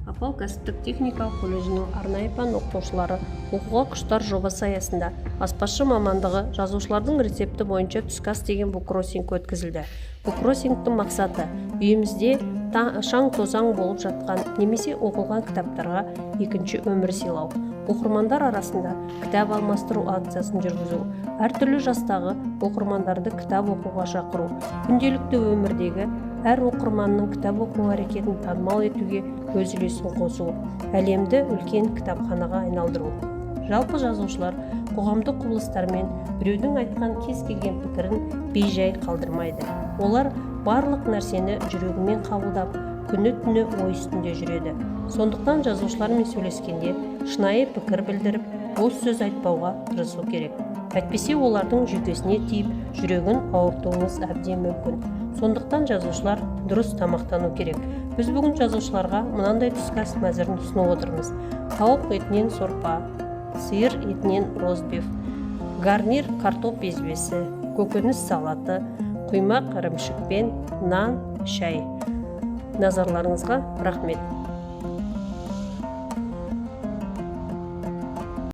Апал кәсіптік техникалық колледжінің арнайы пән оқытушылары «Оқуға құштар» жобасы аясында «Аспазшы мамандығы. Жазушылардың рецепті бойынша түскі ас» деген буккроссинг өткізілді. Буккроссингтің мақсаты – үйімізде шаң-тозаң болып жатқан немесе оқылған кітаптарға екінші өмір сыйлау, оқырмандар арасында кітап алмастыру акциясын жүргізу, әртүрлі жастағы оқырмандарды кітап оқуға шақыру, күнделікті өмірдегі әр оқырманның кітап оқу әрекетін танымал етуге өз үлесін қосу, әлемді үлкен кітапханаға айналдыру. Жалпы, жазушылар қоғамдық құбылыстармен біреудің айтқан кез келген пікірін бейжай қалдырмайды. Олар барлық нәрсені жүрегімен қабылдап, күні түні ой үстінде жүреді. Сондықтан жазушылармен сөйлескенде шынайы пікір білдіріп, бос сөз айтпауға тырысу керек. Әйтпесе олардың жүйкесіне тиіп, жүрегін ауыртуыңыз әбден мүмкін. Сондықтан жазушылар дұрыс тамақтану керек. Біз бүгін жазушыларға мынандай түскі ас мәзірін ұсынып отырмыз: тауық етінен сорпа, сиыр етінен ростбиф, гарнир картоп езбесі, көкөніс салаты, құймақ ірімшікпен, нан, шай. Назарларыңызға рахмет.